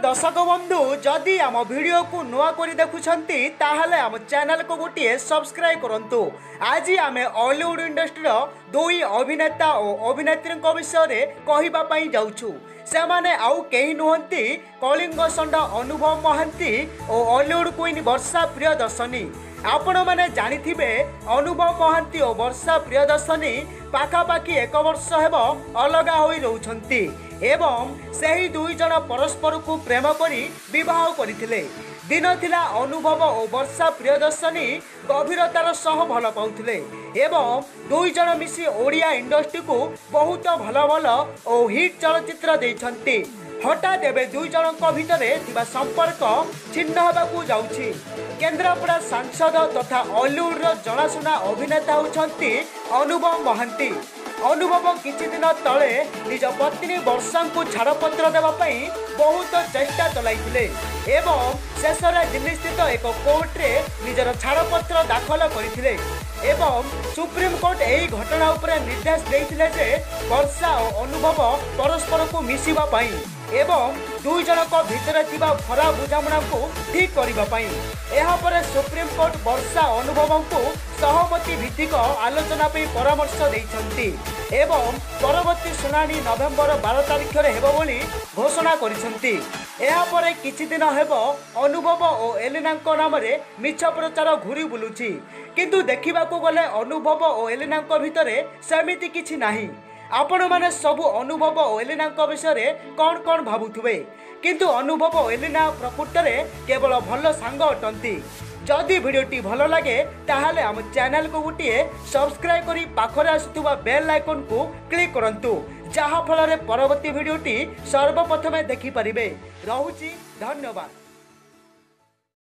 ଦର୍ଶକ ବନ୍ଧୁ, ଯଦି ଆମ ଭିଡ଼ିଓକୁ ନୂଆ କରି ଦେଖୁଛନ୍ତି, ତାହେଲେ ଆମ ଚ୍ୟାନେଲକୁ ଗୋଟିଏ ସବସ୍କ୍ରାଇବ୍ କରନ୍ତୁ। ଆଜି ଆମେ ଅଲିଉଡ଼ ଇଣ୍ଡଷ୍ଟ୍ରିର ଦୁଇ ଅଭିନେତା ଓ ଅଭିନେତ୍ରୀଙ୍କ ବିଷୟରେ କହିବା ପାଇଁ ଯାଉଛୁ। ସେମାନେ ଆଉ କେହି ନୁହନ୍ତି, କଳିଙ୍ଗ ଷଣ୍ଢ ଅନୁଭବ ମହାନ୍ତି ଓ ଅଲିଉଡ଼ କୁଇନ୍ ବର୍ଷା ପ୍ରିୟଦର୍ଶନୀ। ଆପଣମାନେ ଜାଣିଥିବେ, ଅନୁଭବ ମହାନ୍ତି ଓ ବର୍ଷା ପ୍ରିୟଦର୍ଶନୀ ପାଖାପାଖି ଏକ ବର୍ଷ ହେବ ଅଲଗା ହୋଇ ରହୁଛନ୍ତି ଏବଂ ସେହି ଦୁଇ ଜଣ ପରସ୍ପରକୁ ପ୍ରେମ କରି ବିବାହ କରିଥିଲେ। ଦିନ ଥିଲା, ଅନୁଭବ ଓ ବର୍ଷା ପ୍ରିୟଦର୍ଶନୀ ଗଭୀରତାର ସହ ଭଲ ପାଉଥିଲେ ଏବଂ ଦୁଇ ଜଣ ମିଶି ଓଡ଼ିଆ ଇଣ୍ଡଷ୍ଟ୍ରିକୁ ବହୁତ ଭଲ ଭଲ ଓ ହିଟ୍ ଚଳଚ୍ଚିତ୍ର ଦେଇଛନ୍ତି। ହଠାତ୍ ଏବେ ଦୁଇ ଜଣଙ୍କ ଭିତରେ ଥିବା ସମ୍ପର୍କ ଛିନ୍ନ ହେବାକୁ ଯାଉଛି। କେନ୍ଦ୍ରାପଡ଼ା ସାଂସଦ ତଥା ଅଲିଉଡ଼ର ଜଣାଶୁଣା ଅଭିନେତା ହେଉଛନ୍ତି ଅନୁଭବ ମହାନ୍ତି। ଅନୁଭବ କିଛି ଦିନ ତଳେ ନିଜ ପତ୍ନୀ ବର୍ଷାଙ୍କୁ ଛାଡ଼ପତ୍ର ଦେବା ପାଇଁ ବହୁତ ଚେଷ୍ଟା ଚଲାଇଥିଲେ ଏବଂ ଶେଷରେ ଦିଲ୍ଲୀସ୍ଥିତ ଏକ କୋର୍ଟରେ ନିଜର ଛାଡ଼ପତ୍ର ଦାଖଲ କରିଥିଲେ ଏବଂ ସୁପ୍ରିମକୋର୍ଟ ଏହି ଘଟଣା ଉପରେ ନିର୍ଦ୍ଦେଶ ଦେଇଥିଲେ ଯେ ବର୍ଷା ଓ ଅନୁଭବ ପରସ୍ପରକୁ ମିଶିବା ପାଇଁ ଏବଂ ଦୁଇ ଜଣଙ୍କ ଭିତରେ ଥିବା ଖରାପ ବୁଝାମଣାକୁ ଠିକ୍ କରିବା ପାଇଁ। ଏହାପରେ ସୁପ୍ରିମକୋର୍ଟ ବର୍ଷା ଅନୁଭବଙ୍କୁ ସହମତି ଭିତ୍ତିକ ଆଲୋଚନା ପାଇଁ ପରାମର୍ଶ ଦେଇଛନ୍ତି ଏବଂ ପରବର୍ତ୍ତୀ ଶୁଣାଣି ନଭେମ୍ବର 12 ତାରିଖରେ ହେବ ବୋଲି ଘୋଷଣା କରିଛନ୍ତି। ଏହାପରେ କିଛି ଦିନ ହେବ ଅନୁଭବ ଓ ଏଲିନାଙ୍କ ନାମରେ ମିଛ ପ୍ରଚାର ଘୁରି ବୁଲୁଛି। କିନ୍ତୁ ଦେଖିବାକୁ ଗଲେ ଅନୁଭବ ଓ ଏଲିନାଙ୍କ ଭିତରେ ସେମିତି କିଛି ନାହିଁ। ଆପଣମାନେ ସବୁ ଅନୁଭବ ଓ ଏଲିନାଙ୍କ ବିଷୟରେ କ'ଣ କ'ଣ ଭାବୁଥିବେ, କିନ୍ତୁ ଅନୁଭବ ଓ ଏଲିନା ପ୍ରକୃତରେ କେବଳ ଭଲ ସାଙ୍ଗ ଅଟନ୍ତି। ଯଦି ଭିଡ଼ିଓଟି ଭଲ ଲାଗେ, ତାହେଲେ ଆମ ଚ୍ୟାନେଲକୁ ଗୋଟିଏ ସବସ୍କ୍ରାଇବ୍ କରି ପାଖରେ ଆସୁଥିବା ବେଲ୍ ଆଇକନ୍କୁ କ୍ଲିକ୍ କରନ୍ତୁ, ଯାହାଫଳରେ ପରବର୍ତ୍ତୀ ଭିଡ଼ିଓଟି ସର୍ବପ୍ରଥମେ ଦେଖିପାରିବେ। ରହୁଛି, ଧନ୍ୟବାଦ।